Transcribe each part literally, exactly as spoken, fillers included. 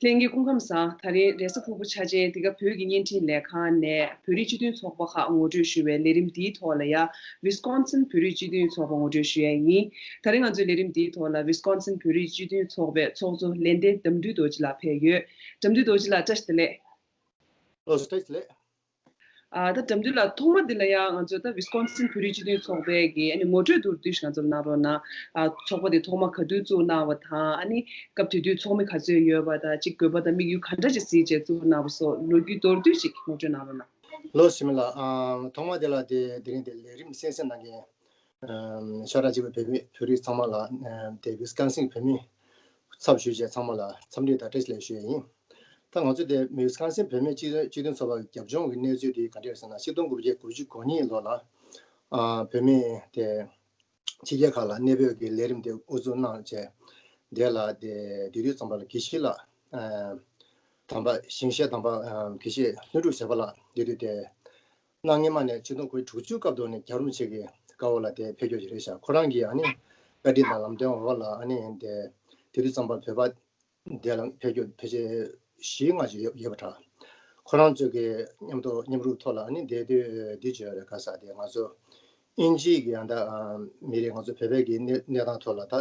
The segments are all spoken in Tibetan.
ལྷན་རྒྱས་སྐུ་ཁམས་བཟང་། ད་རེས་རེས་གཟའ་ཕུར་བུ་ཆ་ཅན་འདི་ག་བོད་ཀྱི་བརྙན་འཕྲིན་ལས་ཁང་ནས་བོད་རིགས་སྤྱི་མཐུན་ཚོགས་པ་ཁག་ངོ་སྤྲོད་ཞུ་བའི་ལས་རིམ་འདིའི་ཐོག་ལ་ཡ། ཝི་སི་ཀོན་སིན་བོད་རིགས་སྤྱི་མཐུན་ཚོགས་པ་ངོ་སྤྲོད་ཞུ་ཡ་ཡིན། ད་རེས་ང་ཚོའི་ལས་རིམ་འདིའི་ཐོག་ལ་ཝི་སི་ཀོན་སིན་བོད་རིགས་སྤྱི་མཐུན་ཚོགས་པའི་ཚོགས་གཙོ་ལྷན་ལྡན་འདམ་འགྲུལ་རྡོ་རྗེ་ལགས་ཕེབས་ཡོད། འདམ་འགྲུལ་རྡོ་རྗེ་ལགས་བཀྲ་ཤིས་བདེ་ལེགས། ལགས་སོ། བཀྲ་ཤིས་བདེ་ལེགས། ཨ་ད་འདམ་འགྲུལ་ལགས་ཐོག་མ་འདི་ལ་ཡང་ང་ཚོ་ད་ཝི་སི་ཀོན་སིན་བོད་རིགས་སྤྱི་མཐུན་ཚོགས་པའི་གི་ཨ་ནི་ངོ་སྤྲོད་མདོར་བསྡུས་ཤིག་ང་ཚོར་གནང་རོགས་གནང་། ཨ་ཚོགས་པ་འདི་ཐོག་མ་ག་དུས་བཙུགས་གནང་བ་དང་ཨ་ནི་སྐབས་དེ་དུས་ཚོགས་མི་ག་ཚོད་ཡོད་པ་དང་གཅིག་དགོས་པ་དང་དམིགས་ཡུལ་ག་འདྲ་ཅིག་གཟིགས་བྱས་བཙུགས་གནང་བ་སོགས་ལོ་རྒྱུས་མདོར་བསྡུས་ཤིག་ངོ་སྤྲོད་གནང་རོགས་གནང་། ལགས་སོ། བཀྲ་ཤིས་བདེ་ལེགས། ཨ་ཐོག་མ་འདི་ལ་དེ་དེ་རིང་དེ་ལས་རིམ་གསན་གཟིགས་གནང་མཁན་ཨམ་ཤ་ཁྲག་གཅིག་པའི་བོད་མི་བོད་རིགས་ཚང་མ་ལ་ཨམ་དེ་ཝི་སི་ཀོན་སིན་བོད་མི་ཚབ་ཞུས་བྱས་ཚང་མ་ལ་འཚམས་འདྲི་དང་བཀྲ་ཤིས་བདེ་ལེགས་ཞུ་ཡས་ཡིན། ད་ང་ཚོ་དེ་ཝི་སི་ཀོན་སིན་བོད་མིའི་སྤྱི་སྤྱི་མཐུན་ཚོགས་པ་གི་རྒྱབ་ལྗོངས་ཀྱི་གནས་ཚུལ་དེ་ག་འདྲ་ཡོད་ཟེར་ན། ཆིག་སྟོང་དགུ་བརྒྱ་དགུ་བཅུ་གོ་གཉིས་ལོ་ལ་ཨ་བོད་མི་དེ་ཕྱི་རྒྱལ་ཁག་ལ་གནས་སྤོས་ཀྱི་ལས་རིམ་དེ་དབུ་འཛུགས་གནང་བྱས། དེ་ལ་དེ་དེ་དུས་ཙམ་པ་ལ་དགེ་བཤེས་ལགས་ཨ་དམ་པ་ཞིང་གཤེགས་དམ་པ་ཨ་དགེ་བཤེས་ལྷུན་གྲུབ་ཞབས་པ་ལགས་དེ་དུས་དེ་གནངས་སྔོན་མ་ནས་ཆིག་སྟོང་དགུ་བརྒྱ་དྲུག་ཅུ་སྐབས་དུ་ནས་རྒྱལ་རོང་ཆེ་གི་ཀ་བོ་ལ་དེ་ཕེབས་སྐྱོད་ཀྱི་རེད་ཤག་ཁོ་རང་གིས་ཨ་ནི་བཀའ་དྲིན་དང་ལམ་སྟོན་འོག་ལ་ཨ་ནི་དེ་དེ་དུས་ཙམ་པ་བོད་པ་དེ་ལ་ཕེབས་སྐྱོད་ཕལ་ཆེར་བཞི་ལྔ་ཅིག་ཡོད་ཡོད་པ་འདྲ། ཁོ་རང་ཚོ་གི་མཉམ་དུ་མཉམ་རུབ་ཐོག་ལ་ཨ་ནི་དེ་དུས་འདི་བྱས་རེད། ག་ས་དེ་ང་ཚོ་དབྱིན་ཇི་གི་ཡང་ད་མི་རེད། ང་ཚོ་བོད་པའི་གི་གནས་གནས་སྟངས་ཐོག་ལ་ད་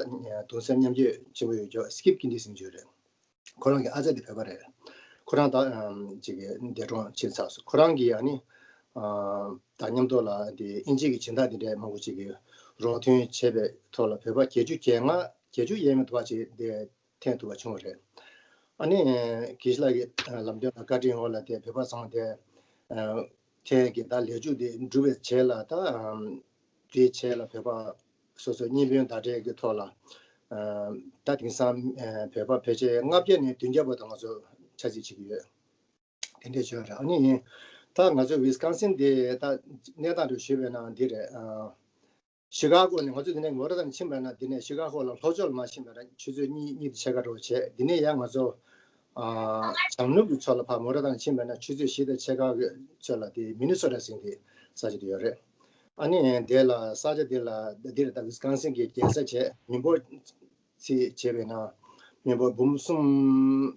གདུང་སེམས་མཉམ་སྐྱེད་ཆེན་པོ་ཡོད་ཀྱོག་སི་ཀིབ་ཀིན་དི་སིང་བརྗོད་རེད། ཁོ་རང་གི་ཨ་ཅག་དེ་བོད་པ་རེད། ཁོ་རང་ད་ཨམ་ཅིག་གི་འདས་གྲོངས་ཕྱིན་ཚར་སོང་། ཁོ་རང་གིས་ཨ་ནི་ཨ་ད་མཉམ་དུ་ལ་དེ་དབྱིན་ཇི་གི་སྦྱིན་བདག་དེ་འདྲའི་མང་པོ་ཅིག་གིས་རོགས་མཐུན་བྱས་པའི་ཐོག་ལ་བོད་པ་བརྒྱད་ཅུ་གྱ་ལྔ་བརྒྱད་ཅུ་ཡས་མས་འདུག་པ་ཅིག་དེ་འཐེན་ཐུབ་པ་བྱུང་བ་རེད། ཨ་ནི་དགེ་བཤེས་ལགས་ཀྱི་ལམ་སྟོན་དང་བཀའ་དྲིན་འོག་ལ་དེ་བོད་པ་ཚང་དེ་འཐེན་གྱི་ད་ལས་འཇུག་དེ་འགྲུབ་པའི་རྗེས་ལ་ད་དེའི་རྗེས་ལ་བོད་པ་སོ་སོའི་རྙིང་དཔོན་བརྡ་སྤྲོད་ཀྱི་ཐོག་ལ་ད་དེང་སང་བོད་པ་ཕལ་ཆེར་ལྔ་བརྒྱ་ནས་བདུན་བརྒྱ་བར་དུ་ང་ཚོ་ཆ་སྲིད་བྱེད་ཀྱི་ཡོད། དེ་འདྲས་བྱོས་རེད། ཨ་ནི་ཡིན། ད་ང་ཚོ་ཝི་སི་ཀོན་སིན་དེ་ད་གནས་སྟངས་དུ་ཞུས་པས་ན་འདི་རེད། ཤི་ཀ་གོ་ནས་ང་ཚོ་དེ་ནས་མོ་ཊ་དང་ཕྱིན་པས་ན་དེ་ནས་ཤི་ཀ་གོ་ལ་ལྷོ་ཕྱོགས་ལ་མར་ཕྱིན་པས་ན་ཆུ་ཚོད་གཉིས་གཉིས་དང་ཕྱེད་ཀ་འགྲོ་བྱས། དེ་ནས་ཡང་ང་ཚོ་ཨ་བྱང་ནུབ་ཀྱི་ཕྱོགས་ལ་ཕར་མོ་ཊ་དང་ཕྱིན་པས་ན་ཆུ་ཚོད་བཞི་དང་ཕྱེད་ཀ་གི་ཚོད་ལ་དེ་མི་ནི་སོ་ཊ་ཟེར་དེ་ས་ཆ་དེ་ཡོད་རེད། ཨ་ནི་དེ་ལ་ས་ཆ་དེ་ལ་འདི་རེད། ད་ཝི་སི་ཀོན་སིན་གྱི་རྒྱལ་ས་བྱས་མི་འབོར་རྩིས་བྱས་པས་ན་མི་འབོར་འབུམ་གསུམ་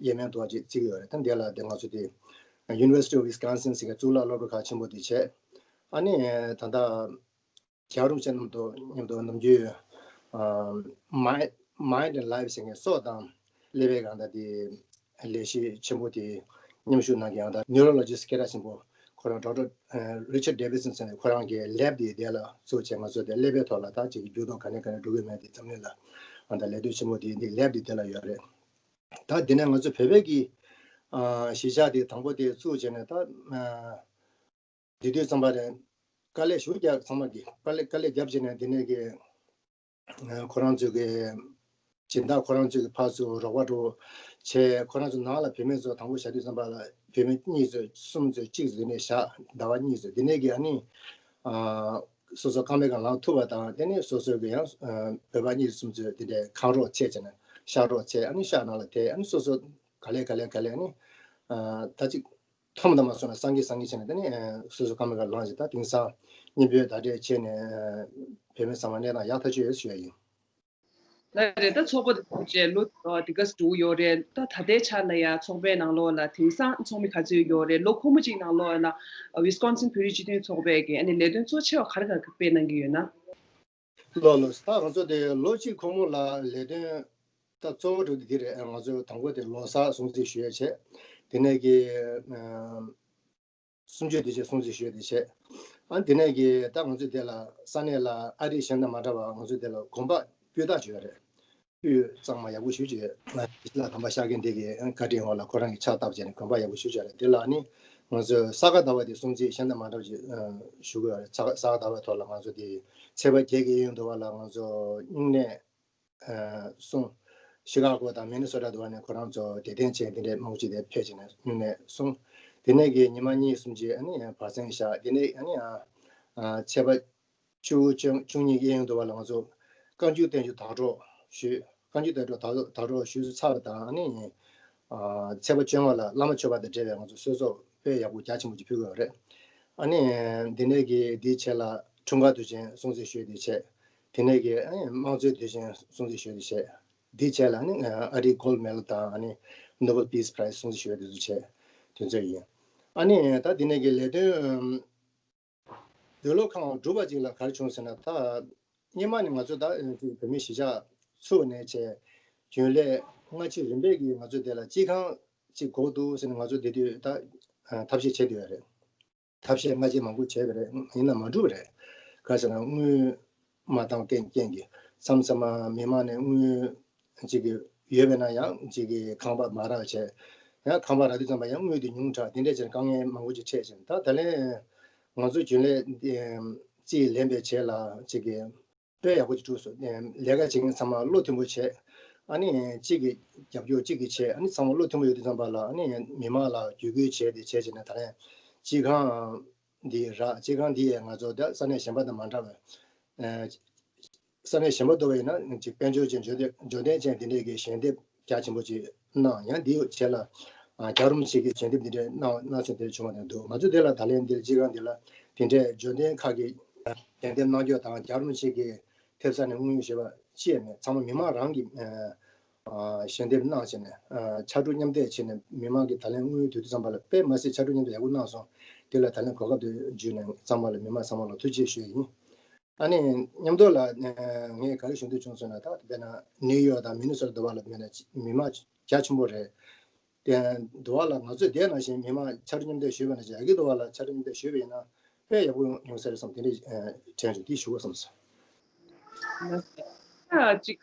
ཡས་མས་འདུག་པ་ཅིག་བརྩི་གི་ཡོད་རེད། ད་དེ་ལ་དེ་ང་ཚོ་དེ་University of Wisconsin ཟེར་གྱི་གཙུག་ལག་སློབ་གྲྭ་ཁག་ཆེན་པོ་དེ་བྱས། ཨ་ནི་ད་ལྟ་རྒྱལ་རོང་ཆེ་རྣམས་དང་མཉམ་དུ་ནམ་རྒྱུན་ཨ་Mind Mind and Life ཟེར་མཁན་སྲོག་དང་ཀླད་པའི་སྒང་དང་དེ་ལས་གཞི་ཆེན་པོ་དེ་མཉམ་ཞུགས་གནང་མཁན་ཡང་དག་Neurologist སྐད་གྲགས་ཆེན་པོ་ཁོ་རང་Doctor Richard Davidson ཟེར་ནས་ཁོ་རང་གི་Lab དེ་དེ་ལ་བཙུགས་བྱས་ང་ཚོ་དེ་ཀླད་པའི་ཐོག་ལ་ད་ཅིག་འགྱུར་ལྡོག་ག་ནས་ག་ནས་འགྲོ་གི་མེད་དེ་འཛམ་གླིང་ལ་ཨ་ད་ལས་དོན་ཆེན་པོ་དེ་འདི་Lab དེ་དེ་ལ་ཡོད་རེད། ད་དེ་ནས་ང་ཚོ་བོད་པའི་གི་ཨ་གཞིས་ཆགས་དེ་དང་པོ་དེ་བཙུགས་བྱས་ནས་ད་ཨ། དེ་དུས་ཙམ་པ་རེད། དཀའ་ལས་ཞེ་པོ་རྒྱབ། ཚང་མ་གིས་དཀའ་ལས་དཀའ་ལས་རྒྱབ་བྱས་ནས་དེ་ནས་ཀྱི་ཁོ་རང་ཚོ་གི་སྦྱིན་བདག་ཁོ་རང་ཚོ་གི་ཕར་ཚུར་རོགས་པ་འགྲོ་བྱས། ཁོ་རང་ཚོ་ནང་ལ་བུད་མེད་ཚོ་དང་པོ་བཞག་དུས་ཙམ་པ་ལ་བུད་མེད་གཉིས་ཚོ་གསུམ་ཚོ་གཅིག་ཚོ་དེ་ནས་བཞག་ཟླ་བ་གཉིས་ཚོ་དེ་ནས་ཀྱི་ཨ་ནི་སོ་སོ་ཁང་པའི་སྒང་ལངས་ཐུབ་པ་དང་། དེ་ནས་སོ་སོ་གི་ཡང་བོད་པ་གཉིས་གསུམ་ཚོ་དེ་འདྲའི་ཁང་རོགས་བྱས་བྱས་ནས་ཤག་རོགས་བྱས། ཨ་ནི་ཤག་ནང་ལ་དེ་ཨ་ནི་སོ་སོ་ག་ལེ་ག་ལེ་ག་ལེ་ཨ་ནི་ད་ཅིག་མཐོང་དང་མ་སོང་ན་སངས་རྒྱས་སངས་རྒྱས་བྱས་ནས་དེ་ནས་སོ་སོ་ཁང་པའི་སྒང་ལངས་ཤིག་ད་དེང་སང་རྙིང་དཔོན་བརྡ་སྤྲོད་བྱས་ནས་བོད་མི་ཚང་མ་གནས་སྟངས་ཡག་ཐག་ཆོད་ཡོད་ཞུ་ཡ་ཡིན། ལགས་རེད། ད་ཚོགས་པ་དེ་བཙུགས་བྱས་ལོ་འདི་ག་ཙམ་འགྲོ་གི་ཡོད་རེད། ད་ད་ལྟའི་ཆ་ལ་ཡ་ཚོགས་པའི་ནང་ལོགས་ལ་དེང་སང་ཚོགས་མི་ག་ཚོད་ཡོད་རེད། ལོ་འཁོར་མོ་གཅིག་ནང་ལོགས་ལ་ཝི་སི་ཀོན་སིན་བོད་རིགས་སྤྱི་མཐུན་ཚོགས་པས་ཀྱི་ཨ་ནི་ལས་དོན་གཙོ་ཆེ་བ་ག་རེ་ག་རེ་སྤེལ་གནང་གི་ཡོད་ན། ལགས་ལགས། ད་ང་ཚོ་དེ་ལོ་གཅིག་འཁོར་མོ་ལ་ལས་དོན་ད་གཙོ་བོ་འགྲོ་དེ་འདི་རེད། ང་ཚོ་དང་པོ་དེ་ལོ་གསར་སྲུང་བརྩི་ཞུ་ཡ་བྱས། དེ་ནས་ཀྱི་ཨ་གསུམ་བཅུའི་དུས་ཆེན་སྲུང་བརྩི་ཞུ་ཡ་དེ་བྱས། ཨ་དེ་ནས་ཀྱི་ད་ང་ཚོ་དེ་ལ་ས་གནས་ལ་ཨ་རི་གཞན་དང་མ་འདྲ་བ་ང་ཚོ་དེ་ལ་གོམ་པ་སྤུས་དག་བྱུང་ཡ་རེད། སྤུས་གཙང་མ་ཡག་པོ་ཞེ་པོ་ཅིག་ཡོད། ང་ཞི་ལ་དམ་པ་ཤཱཀྱ་ཐུབ་པའི་བཀའ་དྲིན་འོག་ལ་ཁོ་རང་གིས་ཕྱག་བཏབ་བྱས་ནས་གོམ་པ་ཡག་པོ་ཞེ་པོ་ཅིག་ཡོད་རེད། དེ་ལ་ནི་ང་ཚོས་ས་ག་ཟླ་བ་དེ་སྲུང་བརྩི་གཞན་དང་མ་འདྲ་བ་ཅིག་ཨ་ཞུ་གི་ཡོད་རེད། ས་ག་ས་ག་ཟླ་བའི་ཐོག་ལ་ང་ཚོ་དེ་ཚེས་པ་བརྒྱད་ཀྱི་གཡས་གཡོན་དུ་བ་ལ་ང་ཚོ་སྨྱུང་གནས་ཨ་སྲུང་། ཤི་ཀ་གོ་དང་མི་ནི་སོ་ཊ་དུ་བ་ནས་ཁོ་རང་ཚོ་དད་རྟེན་ཅན་དེ་འདྲས་མང་པོ་ཅིག་དེ་ཕེབས་བྱས་ནས་སྨྱུང་གནས་སྲུང་། དེ་ནས་ཀྱི་ཉི་མ་གཉིས་གསུམ་ཅིག་ཨ་ནི་བར་གསེང་བཞག་དེ་ནས་ཨ་ནི་ཨ་ཚེས་པ་བཅུ་བཅུ་བཅུ་གཉིས་གཡས་གཡོན་དུ་བ་ལ་ང་ཚོ་བཀའ་འགྱུར་བསྟན་འགྱུར་དག་སྒྲོགས་ཞུས། བཀའ་འགྱུར་བསྟན་འགྱུར་དག་དག་སྒྲོགས་ཞུས་ཚར་བ་དང་ཨ་ནི་ཨ་ཚེས་པ་བཅོ་ལྔ་ལ་བླ་མ་མཆོད་པ་དང་འབྲེལ་བའི་ང་ཚོ་གསོལ་ཚོགས་དཔེ་ཡག་པོ་རྒྱ་ཆེན་པོ་ཅིག་ཕུལ་དགོས་པ་རེད། ཨ་ནི་འདི་ནས་ཀྱི་འདིའི་ཆེད་ལ་འཁྲུངས་སྐར་དུས་ཆེན་སྲུང་བརྩི་ཞུས་ཏེ་བྱས། དེ་ནས་ཀྱི་ཨ་ནི་དམངས་གཙོའི་དུས་ཆེན་སྲུང་བརྩི་ཞུས་ཏེ་བྱས། འདི་བྱས་ལ་ནི་ཨ་རིའི་Gold Medal དང་ཨ་ནི་Nobel Peace Prize སྲུང་བརྩི་ཞུ་བའི་དེ་ཚོ་བྱས། དེ་ཚོ་ཡིན། ཨ་ནི་ད་འདི་ནས་ཀྱི་ལས་དོན་འདོད་བློ་ཁེངས་པ་སྒྲུབ་པ་ཅིག་ལ་ག་རེ་བྱུང་ཟེར་ན། ད་སྔོན་མ་ནས་ང་ཚོ་ད་ཅིག་བོད་མི་གཞིས་ཆགས་ཚུགས་ནས་བྱས་རྒྱུན་ལས་སྔ་ཕྱི་རིམ་པས་ཀྱི་ང་ཚོ་དེ་ལ་སྤྱི་ཁང་ཅིག་དགོས་འདུག་ཟེར་ནས་ང་ཚོ་དེ་དུས་ད་ཐབས་ཤེས་བྱེད་བསྡད་ཡོད་རེད། ཐབས་ཤེས་སྔ་རྗེས་མང་པོ་བྱས་པ་རེད། ཡིན་ན་མ་འགྲུབ་པ་རེད། ག་ཟེར་ན་དངུལ་མ་འདང་རྐྱེན་རྐྱེན་གྱིས་མཚམས་མཚམས་མ་མི་མང་ནས་དངུལ་ཅིག་གི་ཡོད་པས་ན་ཡང་ཅིག་གི་ཁང་པ་མ་རག་བྱས། ཡང་ཁང་པ་རག་དུས་ཙམ་པ་ཡང་དངུལ་དེ་ཉུང་དྲགས། དེ་འདྲས་བྱས་ནས་དཀའ་ངལ་མང་པོ་ཅིག་འཕྲད་ཕྱིན། ད་ད་ལན་ང་ཚོ་རྒྱུན་ལས་རྩིས་ལེན་པའི་རྗེས་ལ་ཅིག་གི་དཔེ་ཡག་པོ་ཅིག་བསྒྲུབས་སོང་། ལས་ཀ་བྱེད་མཁན་ཚང་མ་བློ་མཐུན་པོ་བྱས། ཨ་ནི་གཅིག་གིས་རྒྱབ་སྐྱོར་གཅིག་གིས་བྱས། ཨ་ནི་ཚང་མ་བློ་མཐུན་པོ་ཡོད་དུས་ཙམ་པ་ལ་ཨ་ནི་མི་མང་ལ་བརྒྱུད་སྐུལ་བྱས་ཏེ་བྱས་བྱས་ནས་ད་ལན་སྤྱི་ཁང་འདི་རག་སྤྱི་ཁང་འདི་ཡས་ང་ཚོ་ད་ས་གནས་གཞན་པ་དང་མ་འདྲ་བས། ས་གནས་གཞན་པ་འདྲ་བ་ཡིན་ན་ཅིག་དཔལ་འབྱོར་ཅན་འབྱོར་ལྡན་འབྱོར་ལྡན་ཅན་དེ་འདྲས་ཀྱི་ཞལ་འདེབས་རྒྱ་ཆེན་པོ་ཅིག་གནང་། ཡང་འདིའི་རྗེས་ལ་ཨ་རྒྱ་རོམ་ཞིག་གིས་ཞལ་འདེབས་འདི་འདྲས་གནང་གནང་ཚུལ་དེ་བྱུང་བ་དང་འདུག་ང་ཚོ་དེ་ལ་ད་ལན་འདིར་སྤྱི་ཁང་འདི་ལ་དེ་འདྲས་འབྱོར་ལྡན་ཁག་གིས་ཞལ་འདེབས་གནང་རྒྱུ་དང་རྒྱ་རོམ་ཞིག་གིས་ཐེབས་རྩ་ནས་དངུལ་ཞེས་པ་ཅི་ཡང་མེད། ཚང་མ་མི་མང་རང་གིས་ཨ་ཞལ་འདེབས་གནང་བྱས་ནས་ཨ་ཕྱར་གྲུ་མཉམ་འདེགས་བྱས་ནས་མི་མང་གིས་ད་ལན་དངུལ་དེ་དུས་ཙམ་པ་ལ་དཔེ་མ་སྲིད་ཕྱར་གྲུ་མཉམ་འདེགས་ཡག་པོ་གནང་སོང་། དེ་ལ་ད་ལན་གོ་སྐབས་དེ་བརྒྱུད་ནས་ཚང་མ་ལ་མི་མང་ཚང་མ་ལ་ཐུགས་རྗེ་ཆེ་ཞུ་ཡི་ཡིན། ཨ་ནི་མཉམ་དུ་ལ་ངས་ག་རེ་ཞུ་འདོད་བྱུང་ཟེར་ན། ད་དཔེར་ན་ནིའུ་ཡོག་དང་མི་ནི་སོ་ཊ་འདྲ་བ་ལ་དཔེར་ན་མི་མང་རྒྱ་ཆེན་པོ་རེད། དེ་འདྲ་བ་ལ་ང་ཚོས་དེ་ནང་བཞིན་མི་མང་ཕྱར་གྲུ་མཉམ་འདེགས་ཞུས་པ་ནང་བཞིན་ཡ་གི་འདྲ་བ་ལ་ཕྱར་གྲུ་མཉམ་འདེགས་ཞུས་པ་ཡིན་ན་དཔེ་ཡག་པོ་ཡོང་ས་རེད་བསམ། དེ་འདྲའི་དྲན་རེད། དེ་ཞུ་དགོས་བསམ་སོང་། ཅིག་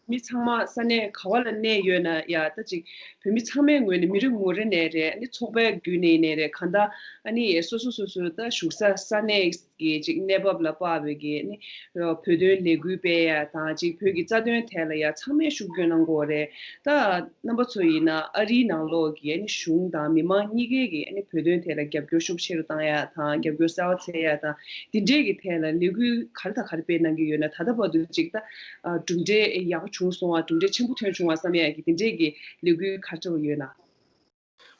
མི་ཚང་མ་ས་གནས་ག་བ་ལ་གནས་ཡོད་ན་ཡ། ད་ཅིག་བོད་མི་ཚང་མའི་ངོས་ནས་མི་རེ་ངོ་རེ་ནས་རེད། ཨ་ནི་ཚོགས་པའི་བརྒྱུད་ནས་ནས་རེད། གང་ལྟར་ཨ་ནི་སོ་སོ་སོ་སོ་ད་བཞུགས་ས་ས་གནས་ཀྱི་ཅིག་གནས་བབ་ལ་དཔག་པའི་གི་ཨ་ནི་བོད་དོན་ལས་འགུལ་སྤེལ་ཡ་དང་། ཅིག་བོད་ཀྱི་རྩ་དོན་ཐད་ལ་ཡ་ཚང་མས་ཤུགས་སྐྱོན་གནང་གི་ཡོད་རེད། ད་རྣམ་པ་ཚོ་ཡིན་ན་ཨ་རིའི་ནང་ལོགས་ཀྱི་ཨ་ནི་གཞུང་དང་མི་མང་གཉིས་ཀའི་གི་ཨ་ནི་བོད་དོན་ཐད་ལ་རྒྱབ་སྐྱོར་ཤུགས་ཆེ་རུ་བཏང་ཡ་དང་། རྒྱབ་སྐྱོར་གསལ་བ་འཚལ་ཡ་དང་། འདི་འདྲས་ཀྱི་ཐད་ལ་ལས་འགུལ་ག་རེ་དང་ག་རེ་སྤེལ་གནང་གི་ཡོད་ན། ད་ལྟ་བར་དུ་ཅིག་ད་ཨ་གྲུབ་འབྲས་ཡག་པོ་བྱུང་སོང་བ། གྲུབ་འབྲས་ཆེན་པོ་ཐོན་བྱུང་བ་བསམ་ཡ་གི་འདི་འདྲས་ཀྱི་ལས་འགུལ་ག་རེ་འདྲ་བ་ཡོད་ན།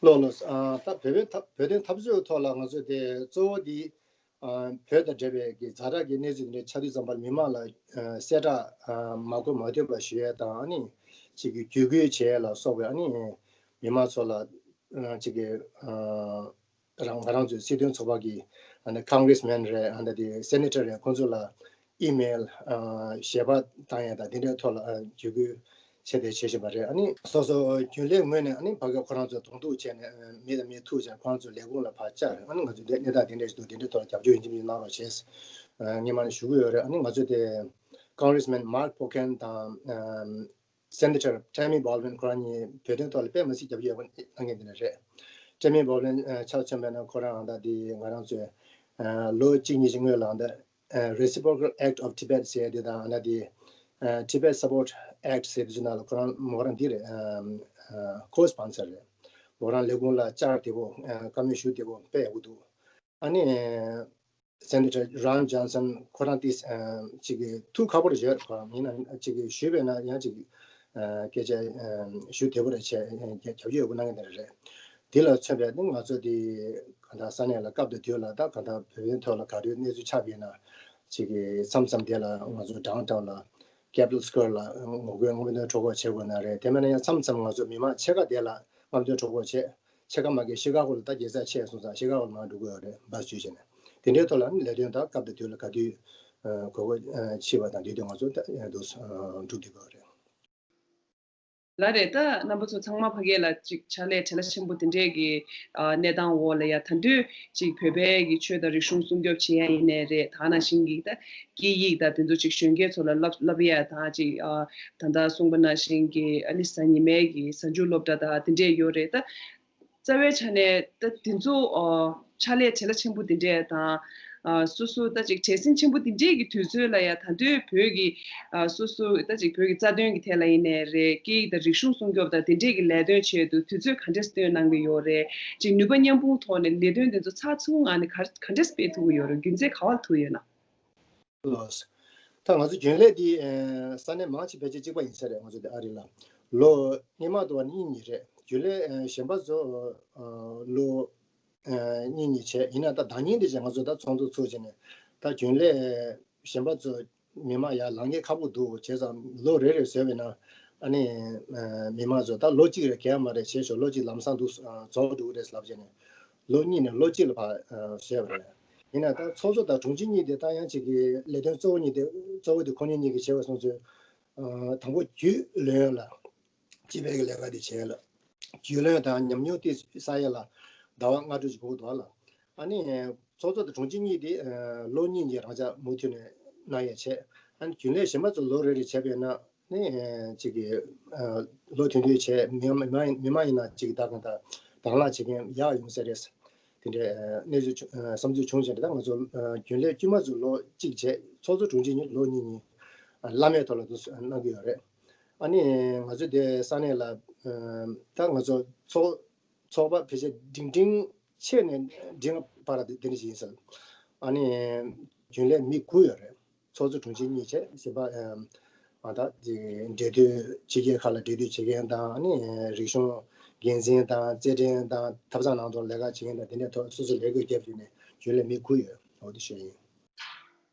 ལགས་ལགས། ཨ་ད་བོད་པའི་འཐབ་བོད་དོན་འཐབ་རྩོད་ཐོག་ལ་ང་ཚོས་དེ་གཙོ་བོ་དེ་ཨ་བོད་དང་འབྲེལ་བའི་གི་ཛ་དྲག་གི་གནས་ཚུལ་དེ་འདྲ་ཆགས་དུས་ཙམ་པར་མི་མང་ལ་ཨ་གསལ་བསྒྲགས་ཨ་མ་གོ་མ་ཐོས་པ་ཞུ་ཡས་དང་། ཨ་ནི་ཅིག་གི་བརྒྱུད་སྐུལ་བྱེད་ཡས་ལ་སོགས་པའི་ཨ་ནི་མི་མང་ཚོ་ལ་ཨ་ཅིག་གི་ཨ་རང་ང་རང་ཚོའི་སྲིད་དོན་ཚོགས་པ་གི་ཨ་ནི་ཀོང་གྷི་རེ་སི་མེན་རེད། ཨ་ནི་དེ་སེ་ནེ་ཊར་རེད། ཁོང་ཚོ་ལ་ཨི་མེལ་ཨ་ཞལ་པར་བཏང་ཡས་དང་དེ་འདྲའི་ཐོག་ལ་ཨ་བརྒྱུད་སྐུལ་བྱས་ཏེ་བྱེད་བཞིན་པ་རེད། ཨ་ནི་སོ་སོ་རྒྱུན་ལས་ངོས་ནས་ཨ་ནི་ཕ་གི་ཁོ་རང་ཚོ་གདོང་ཐུག་བྱས་ནས་ཨ་མི་དང་མི་ཐུག་བྱས་ཁོ་རང་ཚོ་ལས་ཁུངས་ལ་ཕར་བཅར། ཨ་ནི་ང་ཚོ་དེ་གནས་སྟངས་དེ་འདྲ་ཞིག་འདུག་དེ་འདྲའི་ཐོག་ལ་རྒྱབ་སྐྱོར་ཡིན་གཅིག་མིན་གཅིག་གནང་རོགས་བྱས། ཨ་སྔོན་མ་ནས་ཞུ་གི་ཡོད་རེད། ཨ་ནི་ང་ཚོ་དེ་ཀོང་གྷི་རེ་སི་མེན་མཱརྐ་པོ་ཁན་དང་ཨམ་སེ་ནེ་ཊར་ཊེ་མི་བྷོལ་ཝིན། ཁོ་རང་གཉིས་བོད་དོན་ཐོག་ལ་དཔེ་མ་སྲིད་རྒྱབ་སྐྱོར་ཡག་པོ་གནང་མཁན་དེ་འདྲ་རེད། ཊེ་མི་བྷོལ་ཝིན་ཨ་ཆ་མཚོན་པ་ཡིན་ན་ཁོ་རང་ད་དེ་ང་རང་ཚོས་ཨ་ལོ་གཅིག་གཉིས་ཀྱི་སྔོན་ལ་ད་ཨ་Reciprocal Act of Tibet ཟེར་ཡ་དེ་དང་། ཨ་ནི་དེ་ཨ་Tibet Support Act ཟེར་དེ་ཚོ་ནང་ལ་ཁོ་རང་མོ་རང་འདི་རེད། ཨམ་ཨ་ཀོ་སི་པོན་སར་རེད། མོ་རང་ལས་ཁུངས་ལ་བཅར་བདེ་པོ། ཨ་བཀའ་མོལ་ཞུ་བདེ་པོ་དཔེ་ཡག་པོ་འདུག་ཨ་ནི་སེ་ནེ་ཊར་རོན་ཇོན་སན་ཁོ་རང་དེ་ཨ་ཅིག་གི་ཐུགས་ཁག་པོ་རེད་བྱས། ཁོ་རང་ཡིན་ན་ཅིག་གི་ཞུས་པས་ན་ཡང་ཅིག་ཨ་སྐད་ཆ་ཨ་ཞུ་བདེ་པོ་རེད་བྱས། རྒྱབ་སྐྱོར་ཡག་པོ་གནང་མཁན་དེ་འདྲ་རེད། དེ་ལ་མཚོན་པའི་ནི་ང་ཚོ་དེ་གང་ལྟར་ས་གནས་ལ་སྐབས་དང་དུས་ལ་ད་གང་ལྟར་བོད་དོན་ཐོག་ལ་ག་དུས་གནས་ཚུལ་ཆགས་པ་ཡིན་ན་ཅིག་གི་མཚམས་མཚམས་དེ་ལ་ང་ཚོ་ཌའོན་ཊའོན་ལ་ཀེ་པི་ཊལ་སི་ཀོ་ཡར་ལ་ངོ་རྒོལ་རྔམ་སྟོན་སྒྲོག་འགོག་བྱེད་དགོས་ན་རེད། དེ་མིན་ན་ཡང་མཚམས་མཚམས་ང་ཚོ་མི་མང་ཕྱེད་ཀ་དེ་ལ་རྔམ་སྟོན་སྒྲོག་འགོག་བྱེད། ཕྱེད་ཀ་མ་གི་ཤི་ཀ་གོ་ལ་ད་རྒྱལ་ས་ཆེ་སོང་ཙང་ཤི་ཀ་གོ་ལ་མར་འགྲོ་གི་ཡོད་རེད། བཱ་སི་བརྒྱུད་བྱས་ནས། དེ་འདྲའི་ཐོག་ལ་ནི་ལས་དོན་ད་སྐབས་དང་དུས་ལ་ག་དུས་ཨ་དགོས་མཁོ་ཨ་མཆིས་པ་དང་དེ་དུས་ང་ཚོ་ད་ཨ་འདུག་སེ་ཨ་སྒྲུབ་བསྡད་ཀྱི་ཡོད་རེད། ལགས་རེད། ད་རྣམ་པ་ཚོ་ཚང་མ་ཕ་གི་ལ་ཅིག་ཕྱག་ལས་བྲེལ་བ་ཆེན་པོ་དེ་འདྲས་ཀྱི་ཨ་གནས་སྟངས་འོག་ལ་ཡ། ད་དུང་ཅིག་བོད་པའི་གི་ཆོས་དང་རིག་གཞུང་སྲུང་སྐྱོབ་བྱེད་ཡ་ཡིན་ནའི་རེད། ད་ནང་བཞིན་གྱི་ད་སྐད་ཡིག་དང་དེ་ཚོ་ཅིག་གཞོན་སྐྱེས་ཚོ་ལ་བསླབ་བསླབ་ཡ་དང་། ཅིག་ཨ་ད་ལྟ་གསུངས་པ་ནང་བཞིན་གྱི་ཨ་ནི་གཟའ་ཉི་མའི་གི་གཟའ་མཇུག་སློབ་གྲྭ་དང་དེ་འདྲས་ཡོད་རེད། ད་རྩ་བའི་ཆ་ནས་ད་དེ་ཚོ་ཨ་ཕྱག་ལས་བྲེལ་བ་ཆེན་པོ་དེ་འདྲས་དང་། ཨ་སོ་སོ་ད་ཅིག་བྲེལ་ཟིང་ཆེན་པོ་དེ་འདྲས་ཀྱི་དུས་ཚོད་ལ་ཡ། ད་དུང་བོད་ཀྱི་ཨ་སོ་སོ་ད་ཅིག་བོད་ཀྱི་རྩ་དོན་གྱི་ཐད་ལ་ཡིན་ནའི་རེད། སྐད་ཡིག་དང་རིག་གཞུང་སྲུང་སྐྱོབ་དང་དེ་འདྲས་ཀྱི་ལས་དོན་ཆེད་དུ་དུས་ཚོད་ག་འདྲས་བཏོན་གནང་གི་ཡོད་རེད། ཅིག་ནུས་པ་མཉམ་སྤུངས་ཐོག་ནས་ལས་དོན་དེ་ཚོ་ཚགས་ཚུད་ངང་ནས་ག་ག་འདྲས་སྤེལ་ཐུབ་ཀྱི་ཡོད་རེད། རྒྱུ་མཚན་ག་བར་ཐུག་ཡོད་ན། ལགས། ད་ང་ཚོ་རྒྱུན་ལས་འདི་ཨ་ས་གནས་མང་ཆེ་ཕལ་ཆེར་གཅིག་པ་ཡིན་ས་རེད། ང་ཚོ་འདི་ཨ་རི་ལ་ལོ་སྔོན་མ་དུ་བ་ནི་གཉིས་གཉིས་རེད། རྒྱུན་ལས་ཨ་གཞན་པ་ཚོ་ཨ་ལོ་ཨ་གཉིས་གཉིས་བྱས། ཡིན་ན་ད་ཟླ་ཉིན་འདི་བྱས་ང་ཚོ་ད་ཚོགས་འདུ་ཚུགས་བྱས་ནས་ད་རྒྱུན་ལས་གཞན་པ་ཚོ་མི་མང་ཡར་ལངས་མཁན་ཁག་པོ་འདུག་བྱས་ཙང་ལོ་རེ་རེ་བཟོས་པས་ན་ ཨ་ནི་མི་མང་ཚོ་ད་ལོ་གཅིག་རེ་གས་མ་རེ་བྱས་ཆོག་ལོ་གཅིག་ལམ་སང་འདུག་རྫོགས་འགྲོ་གི་རེད་ལབ་བྱས་ནས་ལོ་གཉིས་ནས་ལོ་གཅིག་ལ་ཕར་བྱས་པ་རེད། ཡིན་ན་ད་ཚོགས་གཙོ་དང་དྲུང་ཆེ་གཉིས་དེ་ད་ཡང་གཅིག་གི་ལས་དོན་གཙོ་བོ་གཉིས་དེ་གཙོ་བོ་དེ་ཁོ་གཉིས་གཉིས་ཀྱིས་བྱས་པ་སོང་ཚོད། དང་པོ་རྒྱུས་ལོན་ལ། སྤྱི་པའི་ལས་ཀ་དེ་བྱས་ལ། རྒྱུས་ལོན་དང་ཉམས་མྱོང་དེ་བསགས་ཡས་ལ་ཟླ་བ་ལྔ་དྲུག་ཅིག་འགོར་འདུག་ལ། ཨ་ནི་ཚོགས་གཙོ་དང་དྲུང་ཆེ་གཉིས་དེ་ལོ་གཉིས་ཀྱི་རང་འཇགས་མུ་མཐུད་ནས་གནང་ཡས་བྱས། ཨ་ནི་རྒྱུན་ལས་གཞན་པ་ཚོ་ལོ་རེ་རེ་བྱས་པས་ན་ནི་གཅིག་གི་ལོ་དུས་དུས་བྱས་མི་མི་མི་མང་ཡིན་ན་གཅིག་གི་ད་གང་ལྟར་དང་བླངས་བྱེད་མཁན་ཡག་ཡོང་ས་རེད། དེ་འདྲའི་གནས་ཚུལ་བྱུང་བསམ་ཚུལ་བྱུང་བྱས་ནས་ད་ང་ཚོ་རྒྱུན་ལས་དཀྱུས་མ་ཚོ་ལོ་གཅིག་བྱས། ཚོགས་གཙོ་དྲུང་ཆེ་གཉིས་ལོ་གཉིས་གཉིས་བླ་མེད་ཐོག་ལ་འདུག་གནང་གི་ཡོད་རེད། ཨ་ནི་ང་ཚོ་དེ་ས་གནས་ལ་ད་ང་ཚོ་ཚོགས་ཚོགས་པ་ཕལ་ཆེར་འབྲིང་འབྲིང་ཆེ་ནས་འབྲིང་བར་དེ་འདྲ་ཞིག་ཡིན་ཟེར། ཨ་ནི་རྒྱུན་ལས་མི་དགུ་ཡོད་རེད། ཚོགས་གཙོ་དྲུང་ཆེ་གཉིས་བྱས་གཞན་པ་ཨ་ད་འབྲེལ་མཐུད་ཕྱི་རྒྱལ་ཁག་ལ་འབྲེལ་མཐུད་བྱེད་མཁན་དང་ཨ་ནི་རིག་གཞུང་འགན་འཛིན་དང་རྩེད་འགྲན་དང་ཐབ་ཚང་ནང་དུ་ལས་ཀ་བྱེད་མཁན་དང་དེ་འདྲའི་ཐོག་སོ་སོ་ལས་བགོས་བརྒྱབ་བྱས་ནས་རྒྱུན་ལས་མི་དགུ་ཡོད། འོ་དེ་ཞུ་ཡིན།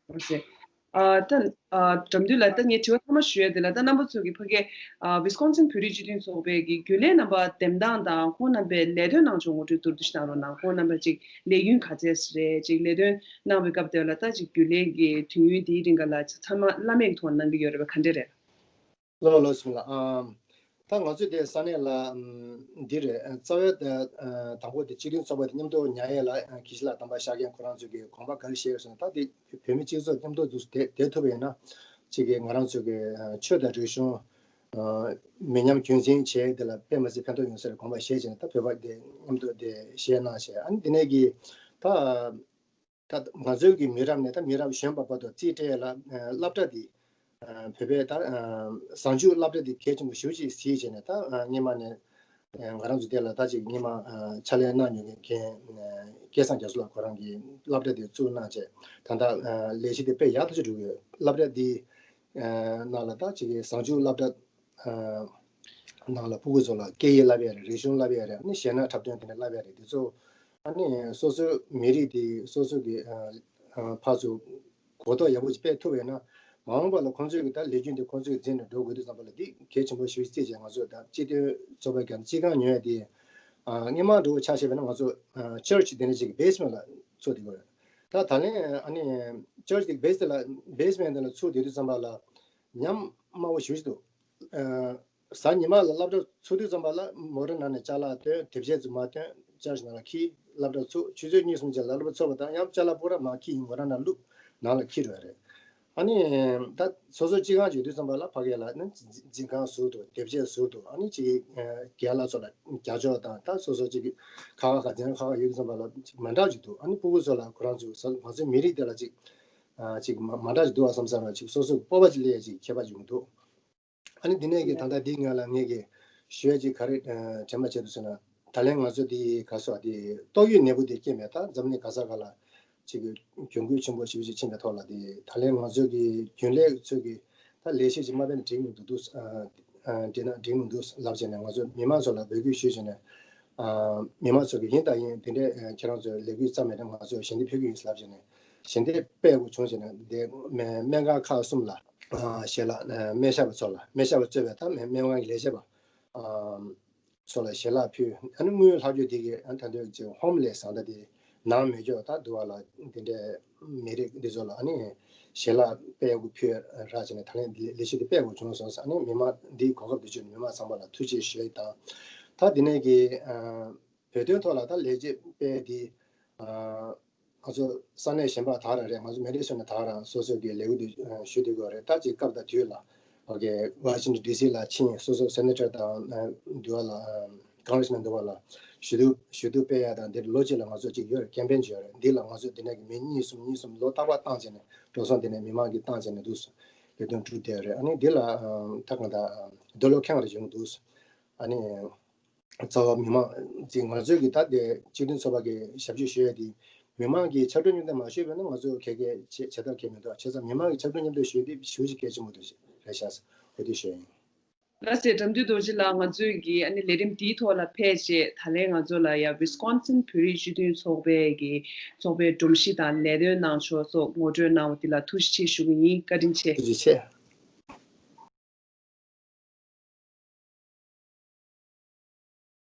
ཨ་ད་ཨ་དགྲ་འདུལ་ལགས། ད་ངས་དྲི་བ་ཐ་མ་ཞུ་ཡ་དེ་ལ་ད་རྣམ་པ་ཚོ་གི་ཕ་གི་ཨ་ཝི་སི་ཀོན་སིན་བོད་རིགས་སྤྱི་མཐུན་ཚོགས་པའི་གི་རྒྱུན་ལས་རྣམ་པ་འདེམས་སྟངས་དང་ཁོང་རྣམ་པའི་ལས་དོན་གནང་ཕྱོགས་ངོ་སྤྲོད་ཐུང་ཐུང་ཞིག་གནང་རོགས་གནང་། ཁོང་རྣམ་པ་ཅིག་ལས་ཡུན་ག་ཚད་རེད། ཅིག་ལས་དོན་གནང་བའི་སྐབས་དེ་ལ་ད་ཅིག་རྒྱུན་ལས་ཀྱི་དུས་ཡུན་དེའི་རིང་ག་ལ་ཚང་མ་བླ་མེད་ཀྱི་ཐོག་གནང་གི་ཡོད་རེད་པས། ག་འདྲ་རེད། ལོ་ལོ་སོང་ལ་ཨ། ད་ང་ཚོས་དེ་ས་གནས་ལ་ཨམ་འདི་རེད། རྩ་བའི་ད་ཨ་དང་པོ་དེ་སྤྱི་མཐུན་ཚོགས་པ་དེ་མཉམ་དུ་ཉར་ཡས་ལ་ཨ་དགེ་བཤེས་ལགས་དམ་པ་ཤཱཀྱའི་ཁོ་རང་ཚོས་ཀྱི་དགོངས་པ་ག་རེ་བཞེས་ཡོད་ཟེར་ན། ད་དེ་བོད་མི་སྤྱི་ཚོགས་མཉམ་དུ་འདུག་བསྡད་བསྡད་ཐུབ་པ་ཡིན་ན་གཅིག་གི་ང་རང་ཚོས་ཀྱི་ཨ་ཆོས་དང་རིག་གཞུང་ཨ་མི་ཉམས་རྒྱུན་འཛིན་བྱས་དེ་ལ་དཔེ་མ་སྲིད་ཕན་ཐོགས་ཡོང་ས་རེད་དགོངས་པ་བཞེས་བྱས་ནས། ད་བོད་པ་དེ་མཉམ་དུ་དེ་བཞེས་གནང་བྱས། ཨ་ནི་དེ་ནས་ཀྱི་ད། ད་ང་ཚོའི་གི་མི་རབས་ནས་ད་མི་རབས་གཞོན་པ་བར་དུ་རྩིས་སྤྲད་ཡས་ལ་ཨ་སློབ་གྲྭ་འདི་ཨ་བོད་པའི་ད་ཨ་གཟའ་མཇུག་སློབ་གྲྭ་འདི་གལ་ཆེན་པོ་ཞེ་པོ་ཅིག་གཟིགས་བྱས་ནས། ད་ཨ་སྔོན་མ་ནས་ཨ་ང་རང་ཚོ་དེ་ལ་ད་ཅིག་སྔོན་མ་ཨ་ཕྱག་ལས་གནང་མྱོང་མཁན་མཁན་ཨ་སྐལ་བཟང་རྒྱ་མཚོ་ལགས་ཁོ་རང་གིས་སློབ་གྲྭ་འདི་བཙུགས་གནང་བྱས། ད་ལྟ་ཨ་ལས་གཞི་འདི་དཔེ་ཡག་ཐག་ཆོད་འགྲོ་གི་ཡོད། སློབ་གྲྭ་འདི་ཨ་ནང་ལ་ད་ཅིག་གཟའ་མཇུག་སློབ་གྲྭ་ཨ་ནང་ལ་ཕྲུ་གུ་ཚོ་ལ་སྐད་ཡིག་བསླབ་ཡས་རེད། རིག་གཞུང་བསླབ་ཡས་རེད། ཨ་ནི་གཞས་སྣ་འཁྲབ་སྟོན་དེ་འདྲ་བསླབ་ཡས་རེད། དེ་ཚོ་ཨ་ནི་སོ་སོའི་མི་རིགས་དེ་སོ་སོ་གི་ཨ་ཨ་ཕར་ཚུར་གོ་རྟོགས་ཡག་པོ་ཅིག་སྤེལ་ཐུབ་ཡོད་ན། མ་འོངས་པ་ལ་ཁོང་ཚོས་ཀྱི་ད་ལས་རྒྱུ་འདི་ཁོང་ཚོས་འཛིན་ནས་འགྲོ་དགོས་དུས་ཙམ་པ་ལ་འདི་གལ་ཆེན་པོ་ཞིག་བརྩིས་བྱས། ང་ཚོས་ད་སྤྱི་མཐུན་ཚོགས་པའི་སྒང་སྤྱི་ཁང་ཉོ་ཡས་དེ་ཨ་སྔོན་མ་འདྲ་བོ་ཆ་བཞག་པ་ན་ང་ཚོ་ཨ་ཅར་ཆི་དེ་འདྲ་ཅིག་གི་བེ་སི་མེན་ཊི་ལ་བཙུགས་བསྡད་ཀྱི་ཡོད་རེད། ད་ད་ལན་ཨ་ནི་ཅར་ཆི་དེ་བེ་སི་ལ་བེ་སི་མེན་ཊི་ལ་བཙུགས་བསྡད་དུས་ཙམ་པ་ལ་ཉམས་དམའ་བོ་ཞེ་པོ་ཅིག་འདུག་ཨ་གཟའ་ཉི་མ་ལ་སློབ་གྲྭ་ཚུགས་དུས་ཙམ་པ་ལ་མོ་ཊ་ནང་ནས་ཅ་ལག་བཏོན། དེབ་ཆས་ཚོ་མར་བཏོན། ཅར་ཆི་ནང་ལ་འཁྱེར། སློབ་གྲྭ་ཚུགས། ཆུ་ཚོད་གཉིས་གསུམ་རྗེས་ལ་སློབ་གྲྭ་ཚུགས་པ་དང་ཡང་ཅ་ལག་པུ་ར་མར་འཁྱེར། ཡིན་མོ་ཊ་ནང་བླུགས། ནང་ལ་འཁྱེར་འགྲོ་ཡ་རེད། ཨ་ནི་ད་སོ་སོ་སྤྱི་ཁང་ཅིག་ཡོད་དུས་ཙམ་པ་ལ་ཕ་གི་ལ་ནི་འཛིན་ཁང་ཟུར་དུ། དེབ་ཆས་ཟུར་དུ། ཨ་ནི་ཅིག་རྒན་ལགས་ཚོ་ལ་རྒྱབ་སྐྱོར་དང་། ད་སོ་སོ་ཅིག་ཁ་ཁ་ཁ་འཛིན་ཁ་ཁ་ཡོད་དུས་ཙམ་པ་ལ་ཅིག་མ་འདྲ་ཅིག་འདུག་ཨ་ནི་ཕྲུ་གུ་ཚོ་ལ་ཁོ་རང་ཚོའི་ང་ཚོའི་མི་རིགས་དེ་ལ་ཅིག་ཅིག་མ་མ་འདྲ་ཅིག་འདུག་ཨ་བསམ་བསམ་ར་ཅིག་སོ་སོའི་སྤོབས་པ་ཅིག་སླེབས་ཡ་ཅིག་ཁྱད་པར་ཅིག་ཡོང་གི་འདུག་ཨ་ནི་འདི་ནས་ཀྱི་ད་ལྟ་འདིའི་སྔོན་ལ་ངས་ཀྱི་ཞུ་ཡ་ཅིག་ག་རེ་ཨ་དྲན་པ་བྱས་འདུག་ཟེར་ན། ད་ལན་ང་ཚོ་འདི་ག་སོ་འདི་ཏོག་དབྱིབས་ནད་འབུ་འདི་སྐྱེས་མེད། ད་འཛམ་གླིང་ག་ས་ག་ལ་ཅིག་གི་གྱོང་གུད་ཆེན་པོ་ཞེ་པོ་ཅིག་ཕྱིན་པའི་ཐོག་ལ། འདི་ད་ལན་ང་ཚོ་གི་རྒྱུན་ལས་ཚོས་ཀྱི་ད་ལས་གཞི་ཅིག་མ་སྤེལ་ན་འགྲིག་མི་འདུག་འདུག་ཨ་ཨ་འགྲིག་ན་འགྲིག་མི་འདུག་ལབ་བྱས་ནས་ང་ཚོ་མི་མང་ཚོ་ལ་འབོད་སྐུལ་ཞུས་བྱས་ནས། ཨ་མི་མང་ཚོ་གི་ཡིན་དང་ཡིན་དེ་འདྲས་ཨ་ཁྱེད་རང་ཚོས་ལས་འགུལ་བརྩམས་མེད་ན་ང་ཚོས་ཞལ་འདེབས་ཕུལ་གྱི་ཡིན་ལབ་བྱས་ནས། ཞལ་འདེབས་སྤེལ་དགོས་བྱུང་བྱས་ནས། དེ་སྨན་སྨན་ཁང་ཁག་གསུམ་ལ་ཨ་ཞལ་ལག་ཨ་སྨན་ཞབས་པ་ཚོ་ལ། སྨན་ཞབས་པ་གཙོས་པའི་ད་སྨན་སྨན་ཁང་གི་ལས་བྱེད་པ་ཨ་ཚོ་ལ་ཞལ་ལག་ཕུལ། ཨ་ནི་དངུལ་ལྷག་རྒྱུ་དེ་གི་ཨ་ནི་ད་ལྟའི་ཅིག་ཧོམ་ལེས་ཟེར། ད་དེ་ནང་མེད་ཀྱོག་ད་འདུག་པ་ལ། དེ་འདྲའི་མི་རིགས་འདི་ཚོ་ལ་ཨ་ནི་ཞལ་ལག་སྤེལ་དགོས་ཕུལ་རག་བྱས་ནས། ད་ལན་ལས་གཞི་དེ་སྤེལ་དགོས་བྱུང་སོང་ཟེར། ཨ་ནི་མི་མང་འདིའི་གོ་སྐབས་འདི་བྱུང་ནས་མི་མང་ཚང་མ་ལ་ཐུགས་རྗེ་ཆེ་ཞུ་ཡ་དང་། ད་དེ་ནས་ཀྱི་ཨ་བོད་དོན་ཐོག་ལ་ད་ལས་བྱེད་སྤེལ་དེ་ཨ་ང་ཚོ་ས་གནས་གཞན་པ་དག་རང་རེད། ང་ཚོ་མི་རིགས་སོ་ནས་དག་རང་སོ་སོ་གི་ལས་འགུལ་དེ་ཨ་ཞུ་བསྡད་ཀྱི་ཡོད་རེད། ད་ཅིག་སྐབས་དང་དུས་ལ་ཨོ་ཀེ་ཝ་ཤིང་ཊོན་ཌི་སི་ལ་ཕྱིན། སོ་སོ་སེ་ནེ་ཊར་དང་ཨ་འདུག་པ་ལ་ཨ་ཀོང་གྷི་རེ་སི་མེན་འདུག་པ་ལ་ཞུ་གཏུག་ཞུ་གཏུག་སྤེལ་ཡ་དང་། འདིར་ལོ་གཅིག་ལ་ང་ཚོ་ཅིག་ཡོད་རེད། ཀེམ་པེན་ཅིག་ཡོད་རེད། འདི་ལ་ང་ཚོ་འདི་ནས་ཀྱི་མི་གཉིས་གསུམ་གཉིས་གསུམ་ལོ་རྟག་པར་བཏང་བྱས་ནས། འགྲོ་སོང་འདི་ནས་མི་མང་གིས་བཏང་བྱས་ནས་འདུག་ལས་དོན་གྲུབ་བསྡད་ཡོད་རེད། ཨ་ནི་འདི་ལ་ཨ་ད་གང་ལྟར་ཨ་འདོད་བློ་ཁེངས་རེ་བྱུང་འདུག་ཨ་ནི། རྩ་བ་མི་མང་ཅིག་ང་ཚོའི་གི་ད་ལྟའི་སྤྱི་མཐུན་ཚོགས་པ་གི་ཞབས་ཞུ་ཞུ་ཡ་དེ་མི་མང་གི་ཕྱག་རོགས་མཉམ་འདེགས་མ་ཞུས་པ་ན་ང་ཚོ་ག་གེ་བྱེད་བྱེད་ཐབས་གང་ཡང་མི་འདུག་བྱས་ཙང་མི་མང་གི་ཕྱག་རོགས་མཉམ་འདེགས་ཞུ་ཡ་དེ་ཞེ་པོ་ཅིག་གལ་ཆེན་པོ་འདུག་རེད་ཤག་འོ་དེ་ཞུ་ཡ་ཡིན། ལགས་སེ། དགྲ་འདུལ་རྡོ་རྗེ་ལགས། ང་ཚོའི་གི་ཨ་ནི་ལས་རིམ་དེའི་ཐོག་ལ་ཕེབས་རྗེས་ད་ལན་ང་ཚོ་ལ་ཡ་ཝི་སི་ཀོན་སིན་བོད་རིགས་སྤྱི་མཐུན་ཚོགས་པའི་གི་ཚོགས་པའི་སྒྲོམ་གཞི་དང་ལས་དོན་གནང་ཕྱོགས་སོགས་ངོ་སྤྲོད་གནང་བ་དེ་ལ་ཐུགས་རྗེ་ཆེ་ཞུ་གི་ཡིན། བཀའ་དྲིན་ཆེ། ཐུགས་རྗེ་ཆེ།